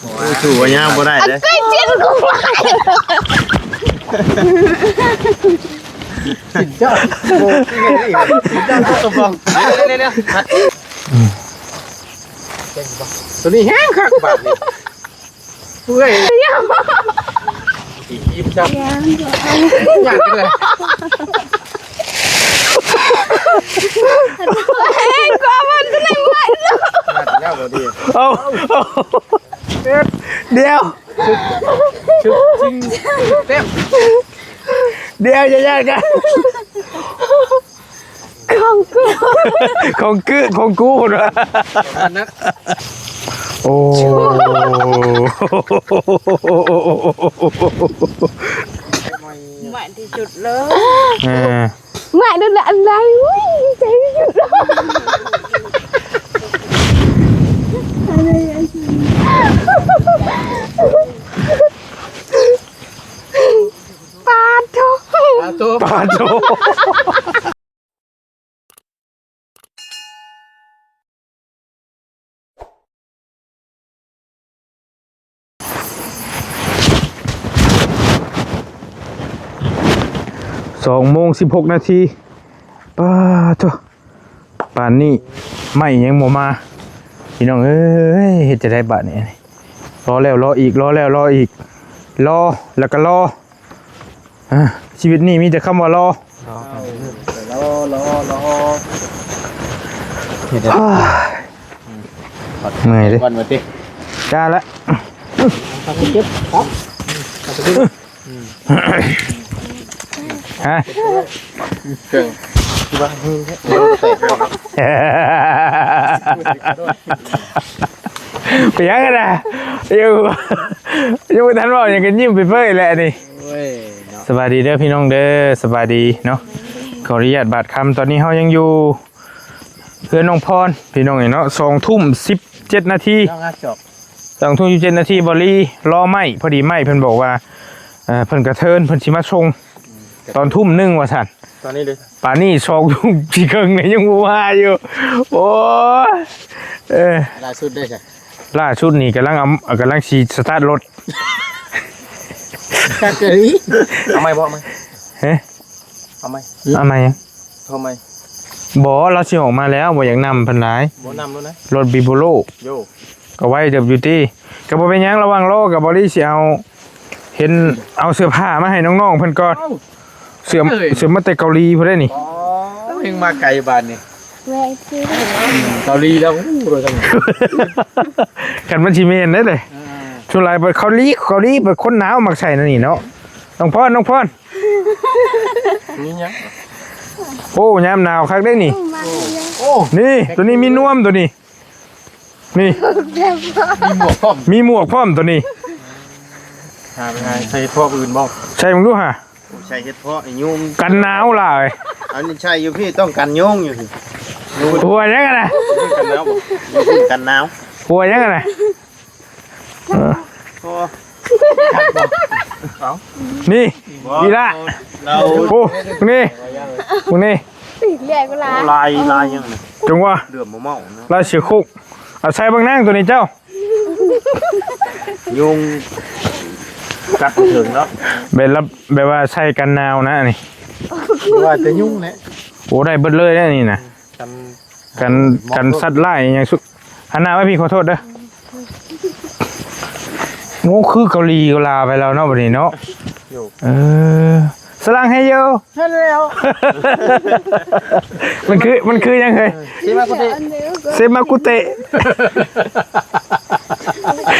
ໂອ້ຍ ສູ້ວ່າຍາວບໍ່ໄດ້ເດ້. ເກີດເປັນກູ ຕົວນີ້ແຮງຄັກບາດນີ້. ເມື່ອຍ ອີກອີບຈັບ ຍາກເລີຍ. ເຮີ້ຍ ກວ່າມັນຈະໄດ້ເມື່ອຍ. ຍາກແລ້ວບໍ່ດີ. ເອົາ ດຽວ ຊຶບ ຊຶບ ຊິງ ແຊບ ດຽວ ຢ່າຍາດກັນ. ຂອງກູ ຂອງກູ ຂອງກູພຸ້ນວ່າ. ໂອ້ ໝາຍທີ່ສຸດເລີຍ. ເອີ ໝາຍນັ້ນແຫຼະ ອັນໃດ. ອຸ້ຍ ດີໃຈທີ່ສຸດເລີຍ. ປາດໂທ້ ປາດໂທ້ ປາດໂທ້. ສອງໂມງສິບຫົກນາທີ. ປາດໂທ້ ປານນີ້ໄມ້ຍັງບໍ່ມາ ພີ່ນ້ອງເອີຍ. ເຮັດຈັ່ງໃດບາດນີ້? ລໍແລ້ວລໍອີກ ລໍແລ້ວລໍອີກ ລໍແລ້ວກໍລໍ. ອ່າ ຊີວິດນີ້ມີແຕ່ຄຳວ່າລໍ ລໍ ລໍ ລໍ ລໍ. ເຮັດໄດ້ ເມື່ອຍເດ້ ກ່ອນວ່າຕິ ຈ້າລະ. ຮະ ເປັນຫຍັງກັນນະ? ຢູ່ ຍັງບໍ່ທັນເວົ້າຫຍັງກໍຍິ້ມເປີຍໆແຫຼະນີ້. ໂອ້ຍເນາະ ສະບາຍດີເດີພີ່ນ້ອງເດີ ສະບາຍດີເນາະ. ຂໍອະນຸຍາດບາດຄຳ ຕອນນີ້ເຮົາຍັງຢູ່ເຮືອນນ້ອງພອນ ພີ່ນ້ອງເອີຍເນາະ. ສອງທຸ່ມສິບເຈັດນາທີ ສອງທຸ່ມສິບເຈັດນາທີ ບໍລີລໍໄມ້ ພໍດີໄມ້ເພິ່ນບອກວ່າ ເອີ ເພິ່ນກະເທີນ ເພິ່ນຊິມາສົ່ງຕອນທຸ່ມໜຶ່ງວ່າຊັ້ນ. ຕອນນີ້ເດ້ ປານນີ້ສອງທຸ່ມສີ່ເຄິ່ງແລ້ວ ຍັງບໍ່ມາຢູ່. ໂອ້ຍ ເອີ ລ່າສຸດເດ້ ລ່າສຸດນີ້ກຳລັງເອົາ ກຳລັງຊິສະຕາດລົດ. ເອົາໃໝ່ບໍ່? ເອົາໃໝ່ ເອີ ເອົາໃໝ່ ເອົາໃໝ່ຫຍັງ? ໂທໃໝ່. ບໍ່ ລາວຊິອອກມາແລ້ວ ບໍ່ຢາກນຳເພິ່ນຫຼາຍ. ບໍ່ນຳແລ້ວນະ ລົດບີໂບໂລ ໂຢ ກໍໄວເຕີບຢູ່ຕິ. ກໍບໍ່ເປັນຫຍັງ ລະຫວ່າງລໍກໍບໍລີຊິເອົາ ເຫັນເອົາເສື້ອຜ້າມາໃຫ້ນ້ອງໆເພິ່ນກ່ອນ. ເອົ້າ ເສື້ອ ເອີຍ ເສື້ອມາແຕ່ເກົາຫຼີພຸ້ນເດ້ນີ້. ອໍ ເຮັງມາໄກບາດນີ້ ເກົາຫຼີແລ້ວ. ໂອ້ ຄັນມັນຊິແມ່ນເດ້ເດ້. ເອີ ສ່ວນຫຼາຍໄປເກົາຫຼີ ເກົາຫຼີໄປຄົນໜາວມັກໃສ່ນັ້ນນີ້ເນາະ. ນ້ອງພອນ ນ້ອງພອນ ມີຫຍັງ? ໂອ້ ຍາມໜາວຄັກເດ້ນີ້. ໂອ້ ນີ້ ໂຕນີ້ມີນວມໂຕນີ້. ນີ້ ມີໝວກພ້ອມ ມີໝວກພ້ອມໂຕນີ້. ຫາໄປຫາໃສ່ເພາະອື່ນບໍ່? ໃສ່ເບິ່ງດູຫາ. ໂອ້ ໃສ່ເຮັດເພາະໃຫ້ຍຸງ ກັນໜາວຫຼາຍ. ອັນນີ້ໃສ່ຢູ່ພີ້ ຕ້ອງກັນຍຸງຢູ່ພີ້. ຫົວຫຍັງຫັ້ນນະ? ກັນໜາວບໍ່? ຢູ່ພີ້ກັນໜາວ. ຫົວຫຍັງຫັ້ນນະ? ເອີ ໂອ້ ເອົ້າ ນີ້ ນີ້ລະ ໂອ້ ນີ້ ນີ້ ນີ້ ຕີກແຫຼກເວລາ ລາຍ ລາຍຫຍັງນີ້? ຈັ່ງຫວະ ເຫຼືອມບໍ່ເມົານະ ລາຍເສືອໂຄກ. ເອົາໃສ່ເບິ່ງນາງໂຕນີ້ເຈົ້າ. ຍຸງກັດບໍ່ເຖິງເນາະ ແບບ ແບບວ່າໃສ່ກັນໜາວນະນີ້. ວ່າແຕ່ຍຸງແຫຼະ. ໂອ້ ໄດ້ເບິດເລີຍເດ້ນີ້ນະ. ກັນ ກັນ ກັນສັດຮ້າຍຫຍັງສຸດ. ຫັນໜ້າມາພີ້ ຂໍໂທດເດີ. ໂອ້ ຄືເກົາຫຼີເກົາລາໄປແລ້ວເນາະ ບັດນີ້ເນາະ. ເອີ ສະລັງເຮໂຍ ຫັ້ນແລ້ວ. ມັນຄື ມັນຄືຫຍັງເຮີຍ? ເຊມາກຸເຕະ ເຊມາກຸເຕະ.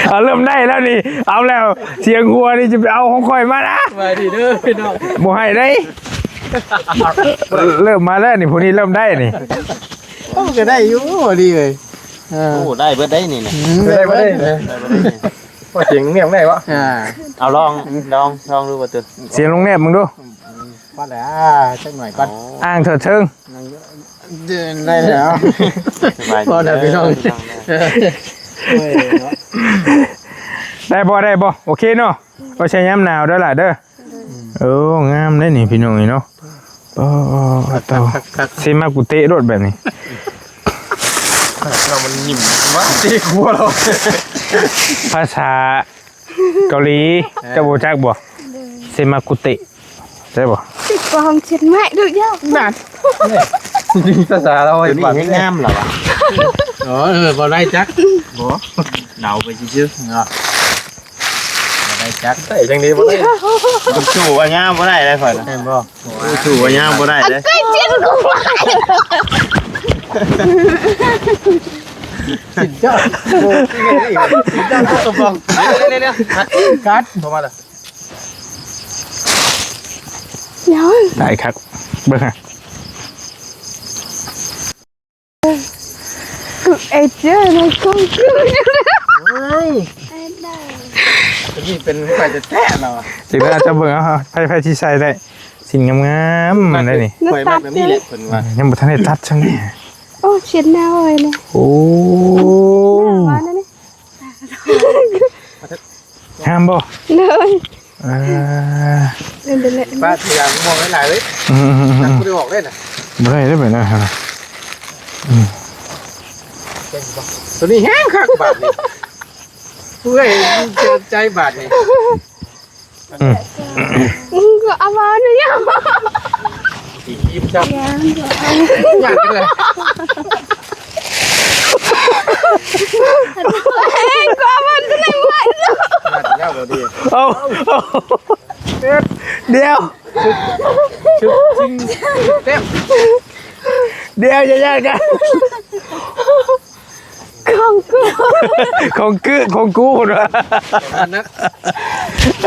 ເອົາ ເລີ່ມໄດ້ແລ້ວນີ້ ເອົາແລ້ວ ສຽງຫົວນີ້ຈະໄປເອົາຂອງຂ້ອຍມານະ. ສະບາຍດີເດີພີ່ນ້ອງ ບໍ່ໃຫ້ໄດ້. ເລີ່ມມາແລ້ວນີ້ ຜູ້ນີ້ເລີ່ມໄດ້ນີ້. ໂອ້ ກໍໄດ້ຢູ່ ດີເລີຍ. ເອີ ໂອ້ ໄດ້ເບິດໄດ໋ນີ້ນະ. ອືມ ໄດ້ເບິດໄດ໋ ໄດ້ເບິດໄດ໋. ພໍສຽງແນບໄດ້ບໍ່? ອ່າ ເອົາລອງ ລອງ ລອງດູບໍ່ຕຸ. ສຽງລົງແນບເບິ່ງດູ. ພໍແລ້ວ ຈັກໜ້ອຍກ່ອນ. ອ່າງເຖີດເທີງ ໄດ້ແລ້ວ. ພໍແລ້ວພີ່ນ້ອງ. ໄດ້ບໍ່? ໄດ້ບໍ່? ໂອເຄເນາະ. ໄວ້ໃຊ້ຍາມໜາວເດີຫຼ້າເດີ. ໂອ້ ງາມເດ້ນີ້ພີ່ນ້ອງເອີຍເນາະ. ໂອ້ ເຊມາກຸເຕະໂລດແບບນີ້. ເຮົາມັນຍິ້ມວ່າເຕະຂົວເຮົາ. ພາສາເກົາຫຼີ ເຈົ້າຮູ້ຈັກບໍ່? ເຊມາກຸເຕະ ໄດ້ບໍ່? ຕິດກອງເຊັນໄມ້ດູກເຈົ້າ ນັ້ນ ນີ້ ພາສາລາວ ຕົວນີ້ແຮງງາມລະວະ. ອໍ ເອີ ບໍ່ໄດ້ຈັກ ບໍ່ ເດົາໄປຊື່ໆເນາະ ບໍ່ໄດ້ຈັກ ໄດ້ຈັ່ງໃດບໍ່ໄດ້ ສູ້ອາຍາບໍ່ໄດ້ເດ້ຂ້ອຍນະ ແມ່ນບໍ່? ສູ້ອາຍາບໍ່ໄດ້ເດ້ ໃກ້ຊິນກູ ຊິນເຈົ້າ ໂອ້ ຊິນເຈົ້າ ຊິນເຈົ້າ ຕົກລົງ ເດ ເດ ເດ ກັດ ກັດ ເຂົ້າມາລະ ດຽວ ໄດ້ຄັກ ເບິ່ງຫາ ກູເອເຈີໃນກອງກູ ເອີຍ ໂອ້ຍ ອັນນີ້ເປັນໄຟແທ້ໆເນາະ ຊິເບິ່ງ ເຈົ້າເບິ່ງເອົາ ໃຜ ໃຜຊິໃສ່ໄດ້ ສິ້ນງາມໆໄດ້ນີ້ ຂ້ອຍມັກແບບນີ້ແຫຼະເພິ່ນວ່າ ຍັງບໍ່ທັນໄດ້ຕັດຊ້ຳນີ້ ໂອ້ ເຊັນແນວເອີຍນີ້ ໂອ້ ໜ້າວ່ານະນີ້ ງາມບໍ່? ເລີຍ ເອີ ເປັນໄດ້ແຫຼະ ປ້າ ພະຍາຍາມມອງຫຼາຍໆເລີຍ ອືມໆໆ ຕັດບໍ່ໄດ້ອອກເດ້ນະ ບໍ່ໄດ້ເດ້ແບບນັ້ນນະ ອືມ ຕົວນີ້ແຮງຄັກບາດນີ້ ເມື່ອຍ ເຈັບໃຈບາດນີ້ ອືມ ອືມ ກໍເອົາມານີ້ ອີກອີກ ຈັບ ຍາກເລີຍ ເອີຍ ກໍເອົາມາຕົວນີ້ໄວ້ ຍາກແລ້ວບໍ່ດີ ເອົາ ເອົາ ດຽວ ຊຸດ ຊຸດຈິງ ເຕັມ ດຽວ ຢ່າ ຢ່າ ຢ່າ ຂອງກູ ຂອງກູ ຂອງກູພຸ້ນວ່າ ປະມານນັ້ນ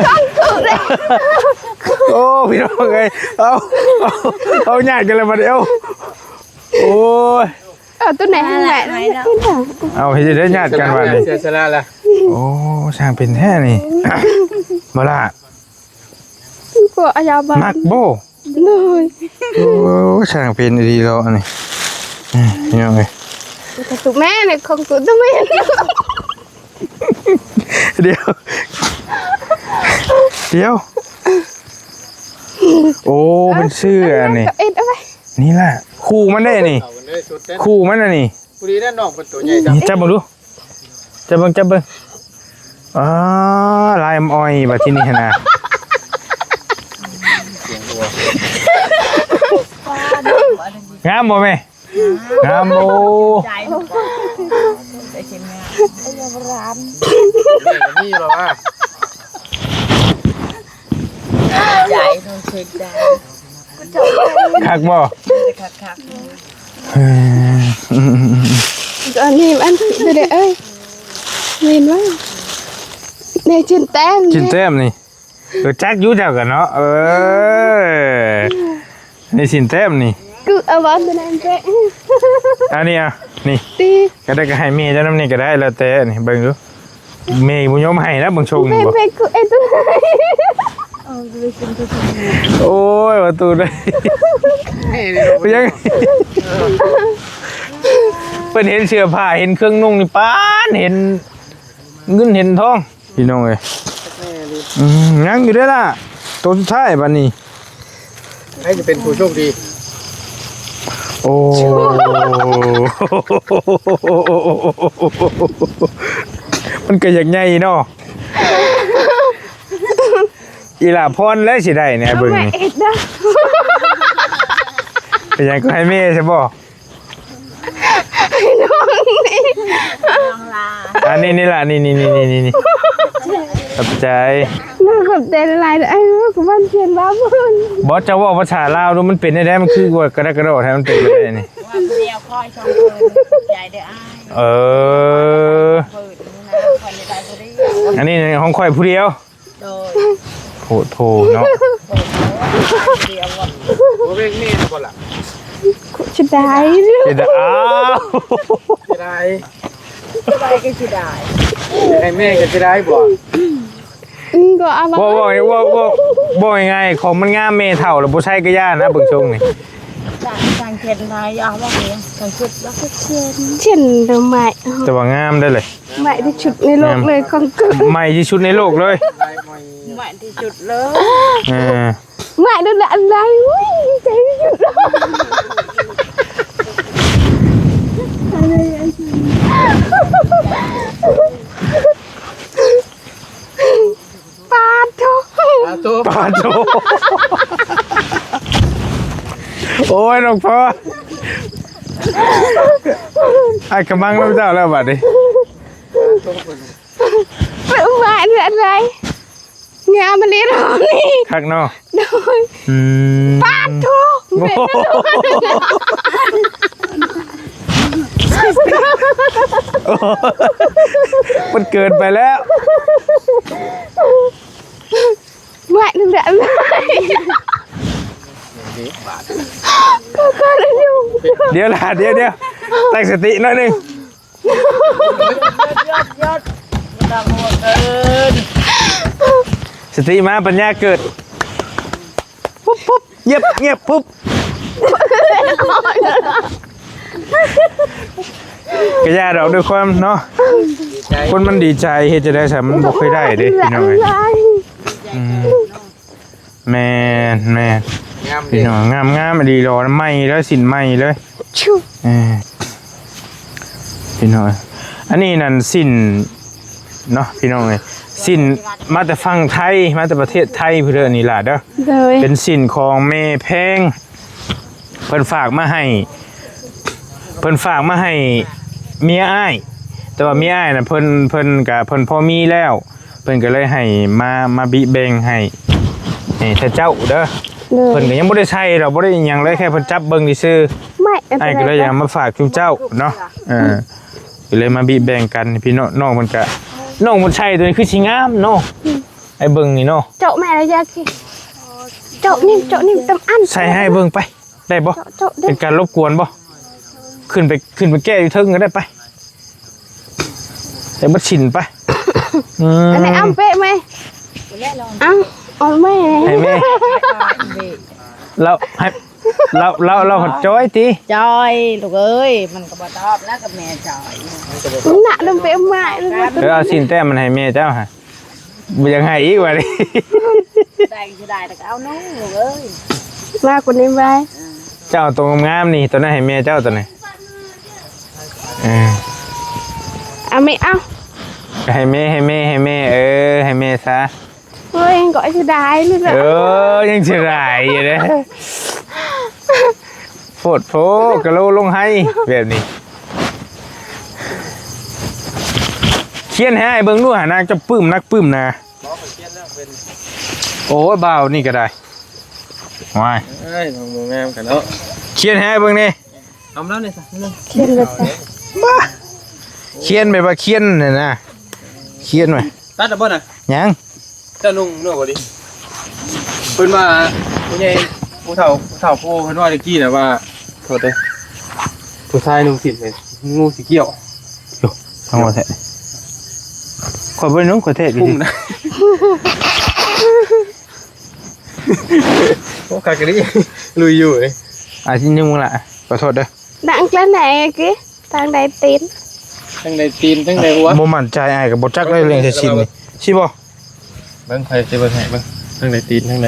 ຂອງກູເດ້ ໂອ້ ພີ່ນ້ອງເອີຍ ເອົາ ເອົາ ເອົາຍາດກັນແລ້ວບັດນີ້ ເອົາ ໂອ້ຍ ເອົາຕົວໃດໃຫ້ແມ່ ເອົາ ເຮັດຈັ່ງໃດຍາດກັນບັດນີ້ ເສຍສະຫຼະລະ ໂອ້ ຊ່າງເປັນແທ້ນີ້ ບໍ່ລະ ກໍອາຍາບາດ ມັກບໍ່? ໂດຍ ໂອ້ ຊ່າງເປັນອີ່ຫຼີເນາະອັນນີ້ ອືມ ພີ່ນ້ອງເອີຍ ກະຕຸແມ່ນ ຂອງຕຸຕຸແມ່ນ ດຽວ ດຽວ ໂອ້ ເອີ ເພິ່ນຊື້ອັນນີ້ ເອົາເອັດເອົາໄວ້ ນີ້ລະ ຄູ່ມັນເດ້ນີ້ ຄູ່ມັນອັນນີ້ ພໍດີແລ້ວ ນ້ອງເພິ່ນໂຕໃຫຍ່ ຈັບເບິ່ງດູ ຈັບເບິ່ງ ຈັບເບິ່ງ ອໍ ລາຍອຳອອຍ ບັດທີນີ້ຫັ້ນນະ ງາມບໍ່ແມ່? ງາມ ໂອ້ ໃຈ ໃຈ ໃຈ ຄັກບໍ່? ຄັກໆ ເອີ ອັນນີ້ມັນເດ້ເອີຍ ແມ່ນວ່າ ໃນຊິນແຕ້ມ ຊິນແຕ້ມນີ້ ເອີ ຈັກຢູ່ເຈົ້າກະເນາະ ເອີ ນີ້ຊິນແຕ້ມນີ້ ຄືເອົາວ່າຕົວນັ້ນແທ້ ອັນນີ້ ອະ ນີ້ ກະໄດ້ ກະໃຫ້ແມ່ເຈົ້ານຳນີ້ກະໄດ້ ແລ້ວແຕ່ ນີ້ເບິ່ງດູ ແມ່ບໍ່ຍອມໃຫ້ນະ ເບິ່ງຊົງນີ້ບໍ່ ແມ່ ແມ່ ກູເອັດ ໂອ້ຍ ປະຕູໄດ້ ເປັນຫຍັງ ເພິ່ນເຫັນເສື້ອຜ້າ ເຫັນເຄື່ອງນຸ່ງນີ້ ປານເຫັນເງິນເຫັນທອງ ພີ່ນ້ອງເອີຍ ອືມ ຍັງຢູ່ເດ້ລະ ໂຕສຸດທ້າຍບາດນີ້ ໃຜຈະເປັນຜູ້ໂຊກດີ ໂອ້ ມັນກະຢາກໃຫຍ່ເນາະ ອີ່ຫຼ້າພອນແຫຼະຊິໄດ້ນີ້ ເບິ່ງນີ້ ເປັນຫຍັງ ກໍໃຫ້ແມ່ຊະບໍ່? ນ້ອງນີ້ ນ້ອງລາ ອັນນີ້ ນີ້ລະ ນີ້ ນີ້ ຂອບໃຈ ນ້ອງຂອບໃຈຫຼາຍໆ ເອີ ກະບ້ານຂຽນວ່າເພິ່ນ ບໍ່ ເຈົ້າເວົ້າພາສາລາວດູ ມັນເປັນແນວໃດ ມັນຄືວ່າກະດະກະໂດດ ໃຫ້ມັນເປັນແບບໃດນີ້ ວ່າຜູ້ດຽວຂ້ອຍສອງຄົນ ຂອບໃຈເດີອ້າຍ ເອີ ເພິ່ນນະ ຂ້ອຍໄດ້ຜູ້ດຽວ ອັນນີ້ຂອງຂ້ອຍຜູ້ດຽວ ໂດຍ ໂພດໂພເນາະ ໂພດໂພ ດຽວວ່າ ບໍ່ແມ່ນແມ່ນບໍ່ລະ ເສຍດາຍ ເສຍດາຍ ອ້າວ ເສຍດາຍ ສະບາຍກໍເສຍດາຍ ໃຫ້ແມ່ກໍເສຍດາຍບໍ່ ອືມ ກໍເອົາມາ ເວົ້າ ເວົ້າ ເວົ້າ ເວົ້າ ເວົ້າງ່າຍໆ ຂອງມັນງາມ ແມ່ເຖົ້າແລ້ວບໍ່ໃຊ້ກະຢ້ານນະ ເບິ່ງຊົງນີ້ ຊ່າງ ຊ່າງເຂັນໄດ້ ເອົາວ່າເປັນຫຍັງ ຊ່າງເຂັນ ເຂັນດອກໄມ້ ແຕ່ວ່າງາມໄດ໋ເລີຍ ໃໝ່ທີ່ສຸດໃນໂລກເລີຍ ຂອງກູ ໃໝ່ທີ່ສຸດໃນໂລກເລີຍ ໃໝ່ທີ່ສຸດເລີຍ ເອີ ໃໝ່ນັ້ນແຫຼະ ອັນໃດ ອຸ້ຍ ດີໃຈທີ່ສຸດ ອັນໃດ ອັນ ປາໂທ ໂອ້ຍ ນ້ອງພໍ່ ອ້າຍກະມັງນຳເຈົ້າແລ້ວບາດນີ້. ເປັນຫວານແບບໃດ? ງາມມາລີດອກນີ້ ຄັກເນາະ. ໂດຍ. ອືມ ປາດໂທ ມັນເກີນໄປແລ້ວ. ຫວາຍ ນັ້ນແຫຼະ ດຽວລະ ດຽວໆ ຕັ້ງສະຕິໜ້ອຍໜຶ່ງ. ສະຕິມາປັນຍາເກີດ. ປຸບ ປຸບ ງຽບ ງຽບ ປຸບ. ກະຢ່າດອກ ດ້ວຍຄວາມເນາະ ຄົນມັນດີໃຈ ເຮັດຈັ່ງໃດຊະ ມັນບໍ່ເຄີຍໄດ້ເດ້ ພີ່ນ້ອງເອີຍ. ອືມ ແມ່ນໆ ງາມເດ້ ພີ່ນ້ອງ ງາມໆ ອີ່ຫຼີ ຫຼໍ່ໃໝ່ເລີຍ ສິ້ນໃໝ່ເລີຍ. ເອີ ພີ່ນ້ອງ ອັນນີ້ນັ້ນສິ້ນເນາະ ພີ່ນ້ອງເອີຍ ສິ້ນມາແຕ່ຝັ່ງໄທ ມາແຕ່ປະເທດໄທພຸ້ນເດີ ນີ້ຫຼ້າເດີ. ໂດຍ. ເປັນສິ້ນຂອງແມ່ແພງ ເພິ່ນຝາກມາໃຫ້ ເພິ່ນຝາກມາໃຫ້ເມຍອ້າຍ ແຕ່ວ່າເມຍອ້າຍນະ ເພິ່ນ ເພິ່ນກະ ເພິ່ນພໍມີແລ້ວ ເພິ່ນກະເລີຍໃຫ້ມາ ມາບິແບ່ງໃຫ້ ໃຫ້ເຈົ້າເດີ. ໂດຍ. ເພິ່ນກະຍັງບໍ່ໄດ້ໃສ່ດອກ ບໍ່ໄດ້ຫຍັງເລີຍ ແຄ່ເພິ່ນຈັບເບິ່ງຊື່ໆ ອ້າຍກະເລີຍເອົາມາຝາກຊຸມເຈົ້າເນາະ. ເອີ ກະເລີຍມາບິແບ່ງກັນ ພີ່ນ້ອງ ນ້ອງເພິ່ນກະ ນ້ອງເພິ່ນໃສ່ໂຕນີ້ຄືຊິງາມເນາະ. ອືມ ອ້າຍເບິ່ງນີ້ເນາະ ເຈາະແມ່ລະຢາກ ເຈາະນີ້ ເຈາະນີ້ ຕຳອັນ ໃສ່ໃຫ້ເບິ່ງໄປ ໄດ້ບໍ່? ເຈາະ ເຈາະເດີ້ ເປັນການລົບກວນບໍ່? ຂຶ້ນໄປ ຂຶ້ນໄປແກ້ຢູ່ເທິງກະໄດ້ໄປ ໃຫ້ໝົດສິ້ນໄປ. ອືມ ອັນນີ້ເອົາເປະໄໝ? ເອົາ ເອົາແມ່ ໃຫ້ແມ່ ລາວໃຫ້ ລາວ ລາວ ລາວພັດຈ່ອຍຕິ? ຈ່ອຍລູກເອີຍ ມັນກະບໍ່ຕອບແລ້ວ ກັບແມ່ຈ່ອຍ ໜ້າເລີ່ມເປະໄມ້. ເອີ ເອົາສິ້ນແຕ້ມມັນໃຫ້ແມ່ເຈົ້າຫະ. ບໍ່ຢາກໃຫ້ອີກບາດນີ້ ໄດ້ຊິໄດ້ແຕ່ກະເອົາໜູ ເອີຍ ມາກວ່ານີ້ໄວ້. ເຈົ້າເອົາໂຕງາມໆນີ້ ໂຕນັ້ນໃຫ້ແມ່ເຈົ້າ ໂຕນັ້ນ. ເອີ ເອົາແມ່ ເອົາ ໃຫ້ແມ່ ໃຫ້ແມ່ ໃຫ້ແມ່ ເອີ ໃຫ້ແມ່ຊະ. ໂອ້ຍ ກະເສຍດາຍເລີຍ ເອີ ຍັງເສຍດາຍຢູ່ເດ້. ໂພດໂພ ກະໂລລົງໄຫ້ແບບນີ້. ຂຽນໃຫ້ອ້າຍເບິ່ງດູຫານາງ ເຈົ້າປຶ້ມນັກປຶ້ມນາ. ໂອ້ຍ ບ່າວນີ້ກະໄດ້ ວ້າຍ ເອີຍ ນ້ອງບໍ່ງາມກັນເນາະ. ຂຽນໃຫ້ອ້າຍເບິ່ງແດ່ ເອົາມາແລ້ວນີ້ຊະ ຂຽນແບບ ຂຽນແບບວ່າຂຽນຫັ້ນນະ ຂຽນໄວ້. ຕັດແລ້ວບໍ່ນະ? ຍັງ. ເຈົ້ານຸ່ງເນາະບໍ່ດີ ເພິ່ນວ່າ ຜູ້ໃຫຍ່ ຜູ້ເຖົ້າ ຜູ້ເຖົ້າຜູ້ໂອເພິ່ນວ່າແຕ່ກີ້ນະວ່າ ໂທດເດີ ຜູ້ຊາຍນຸ່ງສິ້ນນີ້ ງູຊິກ່ຽວ. ໂອ້ ທາງວ່າແທ້ ຂ້ອຍບໍ່ໄດ້ນຸ່ງ ຂ້ອຍແທະຢູ່ ກຸ້ມນະ. ໂອ້ ຄັກອີ່ຫຼີ ລຸຍຢູ່ເອີຍ. ອາ ຊິນຸ່ງລະ ຂໍໂທດເດີ. ດັງແລ້ວແນ່ກີ້ ທາງໃດຕີນ ທາງໃດຕີນ ທາງໃດຫົວ. ບໍ່ໝັ້ນໃຈ ອ້າຍກະບໍ່ຈັກເລີຍເລື່ອງໃສ່ສິ້ນນີ້ ຊິບໍ່? ເບິ່ງ ຂ້ອຍຊິເບິ່ງໃຫ້ເບິ່ງ ທາງໃດຕີນ ທາງໃດ.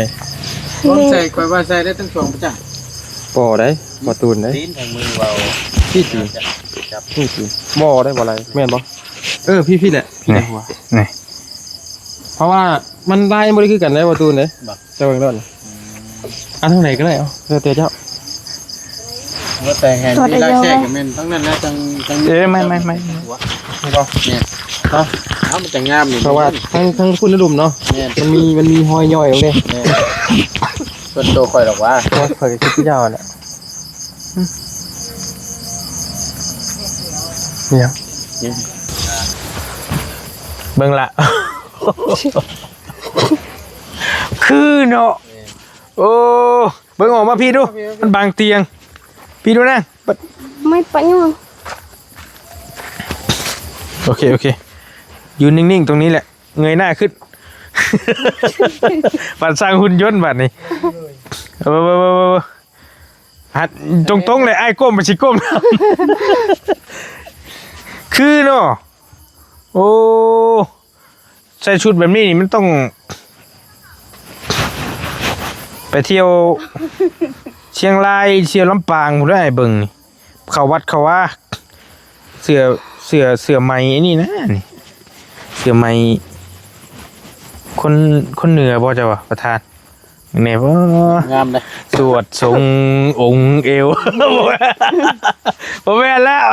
ລອງໃສ່ ຂ້ອຍວ່າໃສ່ໄດ້ທັງສອງປະຈັກ. ບໍ່ໄດ້ ບໍ່ຕູນເດ້ ຕີນທາງມືເວົ້າ ທີ່ຕີນ ນີ້ຕີນ ບໍ່ໄດ້ ບໍ່ໄດ້ ແມ່ນບໍ່? ເອີ ພີ້ໆແຫຼະ ພີ້ແຫຼະ ຫົວນີ້ ເພາະວ່າມັນລາຍບໍ່ໄດ້ຄືກັນເດ້ ບໍ່ຕູນເດ້. ເຈົ້າເບິ່ງໂລດ ອືມ ເອົາທາງໃດກະໄດ້ ເອົາ ແລ້ວແຕ່ເຈົ້າ. ວ່າແຕ່ແຮງມີລາຍແຊກກະແມ່ນທັງນັ້ນແຫຼະ ທັງ ທັງ ເອີ ໄມ້ ໄມ້ ໄມ້ ນີ້ບໍ່? ແມ່ນ ເອົາ ມັນຈະງາມນີ້ ເພາະວ່າທັງ ທັງພຸ້ນນະດຸ່ມເນາະ. ແມ່ນ ມັນມີ ມັນມີຮອຍຍ່ອຍລົງເດ້. ແມ່ນ ສ່ວນໂຕຂ້ອຍດອກຫວາ ໂອ້ຍ ຂ້ອຍກະຄິດຄືເຈົ້າຫັ້ນແຫຼະ. ຫຍັງ? ເບິ່ງລະ ຄືເນາະ. ໂອ້ ເບິ່ງອອກມາພີ້ດູ ມັນບັງຕຽງ ພີ້ດູນາງ. ໄມ້ປະຍອງ. ໂອເຄ ໂອເຄ ຢູ່ນິ່ງໆ ຕົງນີ້ແຫຼະ ເງີຍໜ້າຂຶ້ນ ບາດສ້າງຫຸ່ນຍົນບາດນີ້. ເອີ ເອີ ເອີ ເອີ ຫັນຕົງໆ ເລີຍ ອ້າຍກົ້ມ ມັນຊິກົ້ມ ຄືເນາະ. ໂອ້ ໃສ່ຊຸດແບບນີ້ນີ້ ມັນຕ້ອງໄປທ່ຽວຊຽງລາຍ ທ່ຽວລຳປາງພຸ້ນເດີ ອ້າຍເບິ່ງນີ້ ເຂົ້າວັດເຂົ້າວາ. ເສື້ອ ເສື້ອ ເສື້ອໄໝອັນນີ້ນະ ນີ້ ເສື້ອໄໝ ຄົນ ຄົນເໜືອບໍ່ເຈົ້າວ່າປະທານ? ແນ່ບໍ່? ງາມເດ້. ສວດຊົງອົງເອວ ບໍ່ແມ່ນແລ້ວ.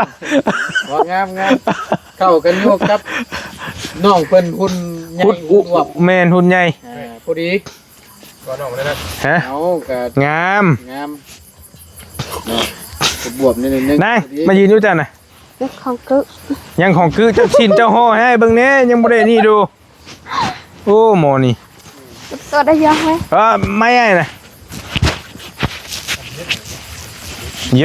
ວ່າງາມໆ ເຂົ້າກັນຢູ່ກັບນ້ອງເພິ່ນ ຫຸ່ນໃຫຍ່ ຫຸ່ນອວບ. ແມ່ນ ຫຸ່ນໃຫຍ່. ອ່າ ພໍດີ. ຮະ? ເອົາ ກະງາມ ງາມ. ບວບນິດໜຶ່ງ. ນາຍ ພໍດີ ມາຢືນຢູ່ຈັ່ງນະ. ຍັງຂອງກຶ ຍັງຂອງກຶ. ເຈົ້າຊິ້ນເຈົ້າຫໍ່ໃຫ້ເບິ່ງແດ່ ຍັງບໍ່ໄດ້ນີ້ດູ. ໂອ້ ໝໍນີ້ ຕົວໄດ້ຢອກໄວ້. ເອີ ໄມ້ໃຫຍ່ນະ. ໂຢ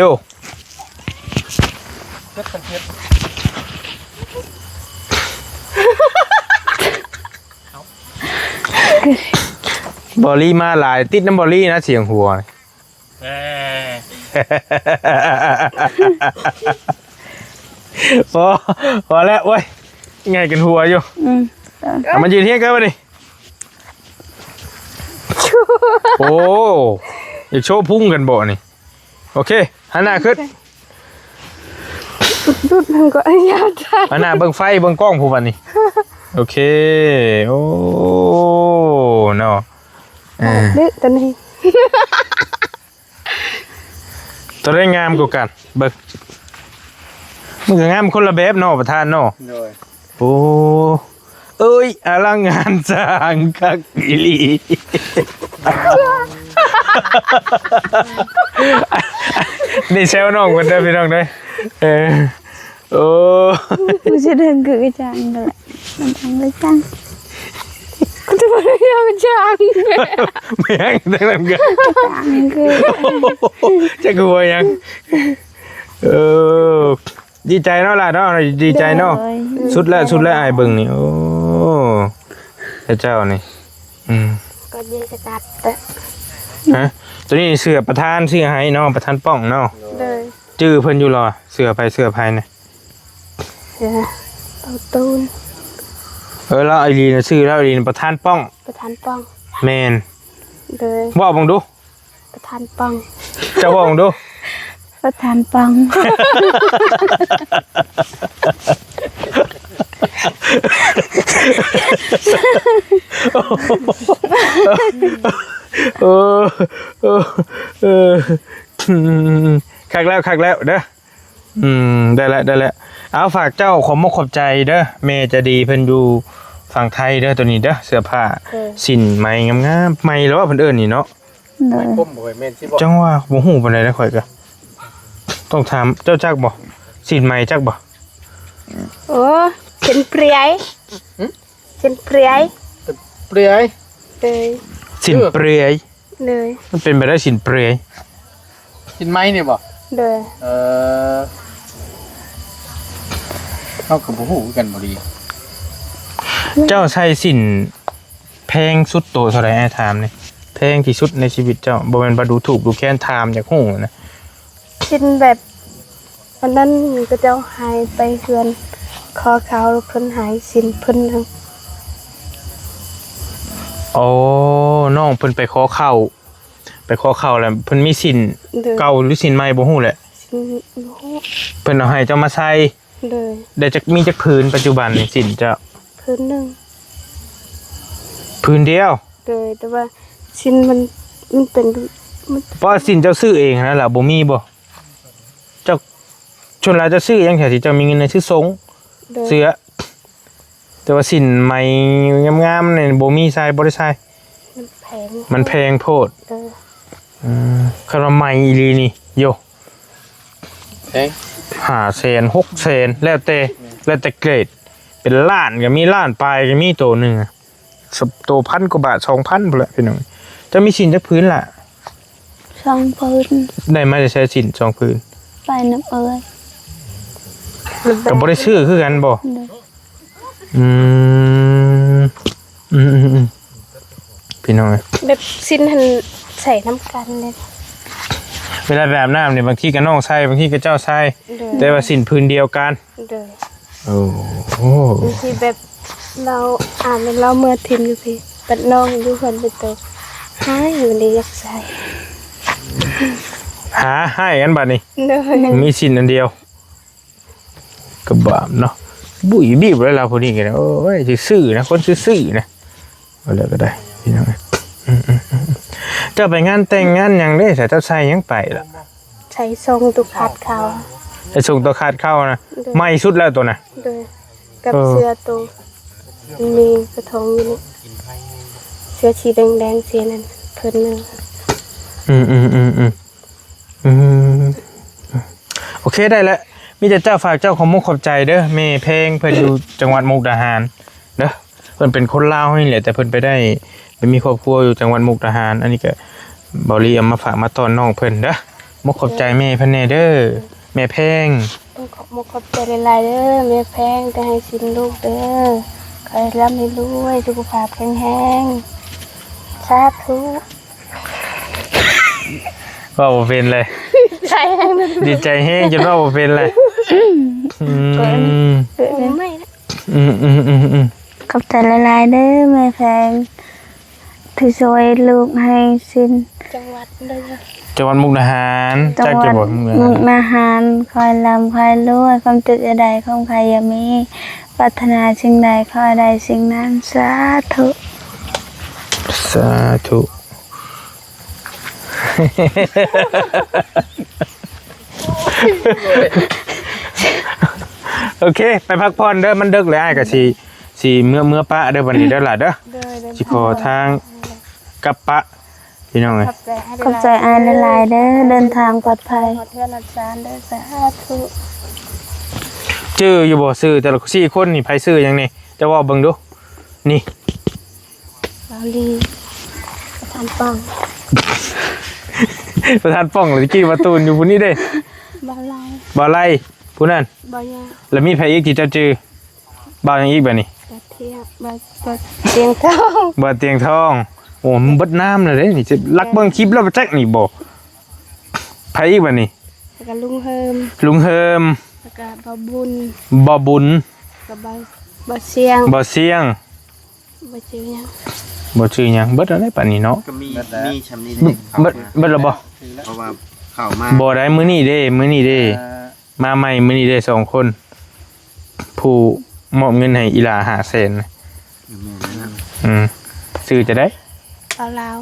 ບອລລີມາຫຼາຍ ຕິດນຳບອລລີນະ ສຽງຫົວ. ເອີ ພໍ ພໍແລ້ວ ໂອ້ຍ ໃຫຍ່ກັນຫົວຢູ່. ອືມ ເອົາມາຢືນຮຽງກັນບາດນີ້. ໂອ້ ຢາກໂຊພຸງກັນບໍ່ນີ້? ໂອເຄ ຫັນໜ້າຂຶ້ນ. ດຸດມັນກໍອະຍາດ. ອັນໜ້າເບິ່ງໄຟເບິ່ງກ້ອງຜູ້ບັດນີ້. ໂອເຄ ໂອ້ ເນາະ ເອີ ດຶກຕົວນີ້ ຕົວໃດງາມກວ່າກັນ? ເບິ່ງ ມັນກໍງາມຄົນລະແບບເນາະ ປະທານເນາະ. ໂດຍ. ໂອ້ ເອີຍ ອະລັງງານສ້າງຄັກອີ່ຫຼີ. ນີ້ແຊວນ້ອງເພິ່ນເດີພີ່ນ້ອງເດີ. ເອີ ໂອ້ ມັນຊິເດີນຄືກະຈາງນັ້ນແຫຼະ ມັນທຳກະຈາງ ກະຈາງ ແມ່ງແຕ່ນັ້ນກະຈາງຄື ຈັກວ່າຫຍັງ. ເອີ ດີໃຈເນາະຫຼາເນາະ ດີໃຈເນາະ. ໂດຍ ສຸດແລ້ວ ສຸດແລ້ວ ອ້າຍເບິ່ງນີ້ ໂອ້ ເຈົ້ານີ້ ອືມ ກໍເຢັນສະກັດ. ຮະ? ໂຕນີ້ເສື້ອປະທານຊື້ໃຫ້ເນາະ ປະທານປ້ອງເນາະ. ໂດຍ. ຈື່ເພິ່ນຢູ່ລະ ເສື້ອໃຜເສື້ອໃຜນະ? ເສື້ອເອົາຕູນ. ເອີ ລາວອີ່ຫຼີນະ ຊື່ລາວອີ່ຫຼີນະ ປະທານປ້ອງ ປະທານປ້ອງ. ແມ່ນ. ໂດຍ. ເວົ້າເບິ່ງດູ ປະທານປ້ອງ. ເຈົ້າເວົ້າເບິ່ງດູ ປະທານປ້ອງ. ໂອ້ ເອີ ເອີ ເອີ ຄັກແລ້ວ ຄັກແລ້ວເດີ. ອືມ ໄດ້ແລ້ວ ໄດ້ແລ້ວ. ເອົາ ຝາກເຈົ້າຂອບມົກຂອບໃຈເດີ ແມ່ໃຈດີເພິ່ນຢູ່ຝັ່ງໄທເດີ ໂຕນີ້ເດີ ເສື້ອຜ້າ ເອີ ສິ້ນໄໝງາມໆ ໄໝລະວ່າເພິ່ນເອີ້ນນີ້ເນາະ. ໂດຍ. ໄໝພົມບໍ່ ແມ່ນຊິບໍ່? ຈັ່ງວ່າບໍ່ຮູ້ປານໃດເດີ ຂ້ອຍກະຕ້ອງຖາມ. ເຈົ້າຈັກບໍ່? ສິ້ນໄໝຈັກບໍ່? ໂອ້ ເສັ້ນເປືອຍ. ຫຶ? ເສັ້ນເປືອຍ. ເປືອຍ. ໂດຍ. ສິ້ນເປືອຍ. ໂດຍ. ມັນເປັນໄປໄດ້ສິ້ນເປືອຍ? ສິ້ນໄໝນີ້ບໍ່? ໂດຍ. ເອີ ເຮົາກໍບໍ່ຮູ້ຄືກັນ ບໍ່ດີ. ເຈົ້າໃສ່ສິ້ນແພງສຸດໂຕເທົ່າໃດ? ອ້າຍຖາມນີ້ ແພງທີ່ສຸດໃນຊີວິດເຈົ້າ ບໍ່ແມ່ນວ່າດູຖູກດູແຄນ ຖາມຢາກຮູ້ນະ. ສິ້ນແບບ ອັນນັ້ນເຂົາເຈົ້າໃຫ້ໄປເຮືອນຂໍເຂົ້າ ເພິ່ນໃຫ້ສິ້ນເພິ່ນໜຶ່ງ. ໂອ້ ນ້ອງເພິ່ນໄປຂໍເຂົ້າ ໄປຂໍເຂົ້າແລ້ວເພິ່ນມີສິ້ນ ໂດຍ ເກົ່າຫຼືສິ້ນໃໝ່ບໍ່ຮູ້ແຫຼະ. ສິ້ນ ບໍ່ຮູ້. ເພິ່ນເອົາໃຫ້ເຈົ້າມາໃສ່. ໂດຍ. ໄດ້ຈັກ ມີຈັກຜືນປັດຈຸບັນນີ້ສິ້ນເຈົ້າ? ຜືນໜຶ່ງ. ຜືນດຽວ? ໂດຍ. ແຕ່ວ່າສິ້ນມັນ ມັນເປັນ ມັນ ເພາະວ່າສິ້ນເຈົ້າຊື້ເອງຫັ້ນນະ ລະບໍ່ມີບໍ່? ເຈົ້າ ສ່ວນຫຼາຍເຈົ້າຊື້ຫຍັງ ແທ້ທີ່ເຈົ້າມີເງິນໃນຊື້ຊົງ ໂດຍ ເສື້ອ. ແຕ່ວ່າສິ້ນໃໝ່ງາມໆນີ້ບໍ່ມີໃສ່ ບໍ່ໄດ້ໃສ່ ມັນແພງ ມັນແພງໂພດ. ເອີ ອືມ ຄັນວ່າໃໝ່ອີ່ຫຼີນີ້ ໂຢ ແພງ ຫ້າແສນ ຫົກແສນ ແລ້ວແຕ່ ແມ່ນ ແລ້ວແຕ່ເກຣດ ເປັນລ້ານກໍມີ ລ້ານປາຍກໍມີ ໂຕໜຶ່ງ ໂຕພັນກວ່າບາດ ສອງພັນພຸ້ນແຫຼະພີ່ນ້ອງ. ເຈົ້າມີສິ້ນຈັກຜືນລະ? ສອງຜືນ. ໄດ້ມາແຕ່ໃສສິ້ນສອງຜືນ? ໄປນຳເອື້ອຍ. ກໍບໍ່ໄດ້ຊື້ຄືກັນບໍ່? ໂດຍ. ອືມ ອືມໆໆ ພີ່ນ້ອງເອີຍ ແບບສິ້ນຫັ້ນໃສ່ນຳກັນເດ້. ເວລາໄປອາບນ້ຳນີ້ ບາງທີກໍນ້ອງໃສ່ ບາງທີກໍເຈົ້າໃສ່. ໂດຍ. ແຕ່ວ່າສິ້ນຜືນດຽວກັນ. ໂດຍ. ໂອ້ໂຫ ບາງທີແບບລາວອາບແລ້ວລາວເມືອຖິ້ມຢູ່ພີ້ ບັດນ້ອງຢູ່ເຮືອນເປັນໂຕ ຮ້າຍ ບໍ່ໄດ້ຢາກໃສ່. ຫາ ຮ້າຍກັນບາດນີ້. ໂດຍ. ມີສິ້ນອັນດຽວ ກະບາບເນາະ ບຸ້ຍບີບແລ້ວລາວຜູ້ນີ້ກໍໄດ້. ໂອ້ຍ ຊື່ໆນະ ຄົນຊື່ໆນະ. ເອົາແລ້ວກໍໄດ້ພີ່ນ້ອງເອີຍ. ອືມໆໆ ເຈົ້າໄປງານແຕ່ງງານຫຍັງເດ້ ໃສ່ ເຈົ້າໃສ່ຫຍັງໄປລະ? ໃສ່ຊົງຕຸກຄາດເຂົ້າ ໃສ່ຊົງຕຸກຄາດເຂົ້ານະ. ໂດຍ ໃໝ່ສຸດແລ້ວໂຕນະ. ໂດຍ ກັບ ເອີ ເສື້ອໂຕມີກະທອງຢູ່ນີ້ ເສື້ອສີແດງໆ ສີນັ້ນເພິ່ນໜຶ່ງ. ອືມໆໆໆ ອືມ ໂອເຄ ໄດ້ແລ້ວ. ມີແຕ່ເຈົ້າ ຝາກເຈົ້າຂອບມຸກຂອບໃຈເດີ ແມ່ແພງ ເພິ່ນຢູ່ຈັງຫວັດມຸກດາຫານເດີ. ເພິ່ນເປັນຄົນລາວເຮົານີ້ແຫຼະ ແຕ່ເພິ່ນໄປໄດ້ ໄປມີຄອບຄົວຢູ່ຈັງຫວັດມຸກດາຫານ. ອັນນີ້ກໍ ເບົາລີເອົາມາຝາກມາຕ້ອນນ້ອງເພິ່ນເດີ. ມຸກຂອບໃຈແມ່ເພິ່ນແດ່ເດີ ແມ່ແພງ. ຕ້ອງຂອບມຸກຂອບໃຈຫຼາຍໆ ເດີ ແມ່ແພງ ທີ່ໃຫ້ສິນລູກເດີ. ຂໍໃຫ້ລ່ຳໃຫ້ລວຍ ສຸຂະພາບແຂງແຮງ ສາທຸ. ເວົ້າບໍ່ເປັນເລີຍ ໃຈແຮງ ດີໃຈແຮງຈົນເວົ້າບໍ່ເປັນເລີຍ. ອືມ ອືມໆໆໆ ຂອບໃຈຫຼາຍໆ ເດີ ແມ່ແພງ ທີ່ຊ່ວຍລູກໃຫ້ສິນ. ຈັງຫວັດໃດ? ຈັງຫວັດມຸກດາຫານ. ຈັກຢູ່ບໍ່? ມຸກດາຫານ. ຂໍໃຫ້ລ່ຳ ຂໍໃຫ້ລວຍ ຄວາມເຈັບຢ່າໄດ້ ຄວາມໄຂ້ຢ່າມີ ປາດຖະໜາສິ່ງໃດ ຂໍໃຫ້ໄດ້ສິ່ງນັ້ນ. ສາທຸ ສາທຸ. ໂອເຄ ໄປພັກຜ່ອນເດີ ມັນເດິກແລ້ວ ອ້າຍກໍຊິ ຊິເມືອ ເມືອປະເດີ ບັດນີ້ເດີຫຼ້າເດີ. ໂດຍໆ ຊິຂໍທາງກັບປະ ພີ່ນ້ອງເອີຍ. ຂອບໃຈອ້າຍຫຼາຍໆ ເດີ ເດີນທາງປອດໄພ ຮອດເຮືອນຮອດຊານເດີ. ສາທຸ. ຈື່ຢູ່ບໍ່? ຊື່ແຕ່ລະສີ່ຄົນນີ້ ໃຜຊື່ຫຍັງນີ້? ເຈົ້າເວົ້າເບິ່ງດູ. ນີ້ ເບົາລີ ປະທານປ້ອງ ປະທານປ້ອງ ແລ້ວຕະກີ້ວ່າຕູນຢູ່ຜູ້ນີ້ເດ້. ເບົາໄລ ເບົາໄລ ຜູ້ນັ້ນ. ເບົາຍາ ແລ້ວມີໃຜອີກທີ່ເຈົ້າຈື່? ເບົາຫຍັງອີກບາດນີ້? ເບົາທຽງ ເບົາ ເບົາຕຽງທອງ ເບົາຕຽງທອງ. ໂອ້ ມັນເບິດນາມແລ້ວເດ້ນີ້ ລັກເບິ່ງຄລິບແລ້ວບໍ່ຈັກນີ້ບໍ່. ໃຜອີກບາດນີ້? ແລ້ວກໍລຸງເຮີມ ລຸງເຮີມ ແລ້ວກໍເບົາບຸນ ເບົາບຸນ ແລ້ວກໍເບົາ ເບົາຊຽງ ເບົາຊຽງ. ບໍ່ຈື່ຫຍັງ ບໍ່ຈື່ຫຍັງ ເບິດແລ້ວເດ້ປານນີ້ເນາະ. ກໍມີ ເບິດແລ້ວ ມີຊ່ຳນີ້ເດ້ ເບິດ ເບິດແລ້ວບໍ່? ເພາະວ່າເຂົ້າມາ ບໍ່ໄດ້ ມື້ນີ້ເດ້ ມື້ນີ້ເດ້ ເອີ ມາໃໝ່ມື້ນີ້ເດ້ ສອງຄົນ ຜູ້ມອບເງິນໃຫ້ອີ່ຫຼ້າຫ້າແສນ. ແມ່ນແລ້ວນະ ອືມ ຊື່ຈັ່ງໃດ? ບ່າວລາວ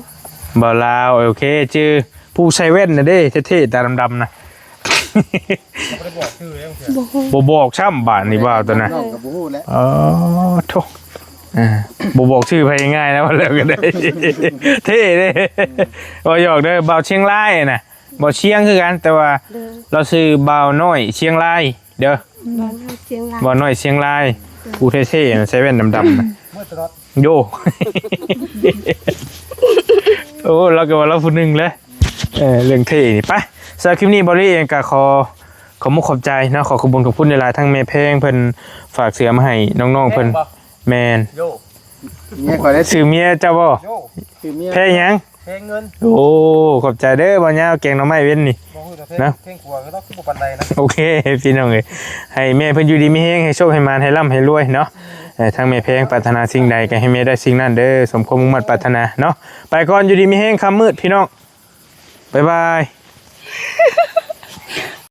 ບ່າວລາວ. ໂອເຄ ຈື່ ຜູ້ໃສ່ແວ່ນນະເດ້ ເທ່ໆ ຕາດຳໆ ນະ. ບໍ່ບອກຊື່ເດ້ ບໍ່ບອກຊ້ຳ ບາດນີ້ບ່າວຕົວນະ ນ້ອງກໍບໍ່ຮູ້ແຫຼະ. ອໍ ໂທ້ ອ່າ ບໍ່ບອກຊື່ໃຜງ່າຍນະ ວ່າແລ້ວກໍໄດ້ ເທ່ເດ້. ບໍ່ຫຍອກເດີ ບ່າວຊຽງລາຍນະ ບ່າວຊຽງຄືກັນ ແຕ່ວ່າ ໂດຍ ລາວຊື່ບ່າວນ້ອຍຊຽງລາຍເດີ ບ່າວນ້ອຍຊຽງລາຍ ບ່າວນ້ອຍຊຽງລາຍ. ໂດຍ ຜູ້ເທ່ໆ ນະ ໃສ່ແວ່ນດຳໆ ນະ. ໂຢ ໂອ້ ລາວກໍວ່າລາວຜູ້ໜຶ່ງແຫຼະ. ເອີ ເລື່ອງເທ່ນີ້ ໄປ ສຳລັບຄລິບນີ້ ເບົາລີເອງກໍຂໍ ຂອບມຸກຂອບໃຈເນາະ ຂໍຂອບຄຸນຂອບຄຸນຫຼາຍໆ ທັງແມ່ແພງເພິ່ນຝາກເສື້ອມາໃຫ້ນ້ອງໆເພິ່ນ. ແມ່ນ ໂຢ ເມຍຂ້ອຍໄດ້ ຊື່ເມຍເຈົ້າບໍ່? ໂຢ ຊື່ເມຍ ແພງຫຍັງ? ແພງເງິນ. ໂອ້ ຂອບໃຈເດີ ບ່າວຍາວ ແກງໜໍ່ໄມ້ເວັນນີ້ ບໍ່ຮູ້ແຕ່ເພງ ນະ ເພງຂົວກໍຕ້ອງຄືບໍ່ປານໃດນະ. ໂອເຄ ພີ່ນ້ອງເອີຍ ໃຫ້ແມ່ເພິ່ນຢູ່ດີມີແຮງ ໃຫ້ໂຊກໃຫ້ໝານ ໃຫ້ລ່ຳໃຫ້ລວຍເນາະ. ເອີ ທາງແມ່ແພງປາດຖະໜາສິ່ງໃດກໍໃຫ້ແມ່ໄດ້ສິ່ງນັ້ນເດີ ສົມຄວາມມຸ່ງມາດປາດຖະໜາເນາະ. ໄປກ່ອນ ຢູ່ດີມີແຮງ ຄ່ຳມືດພີ່ນ້ອງ ບາຍບາຍ.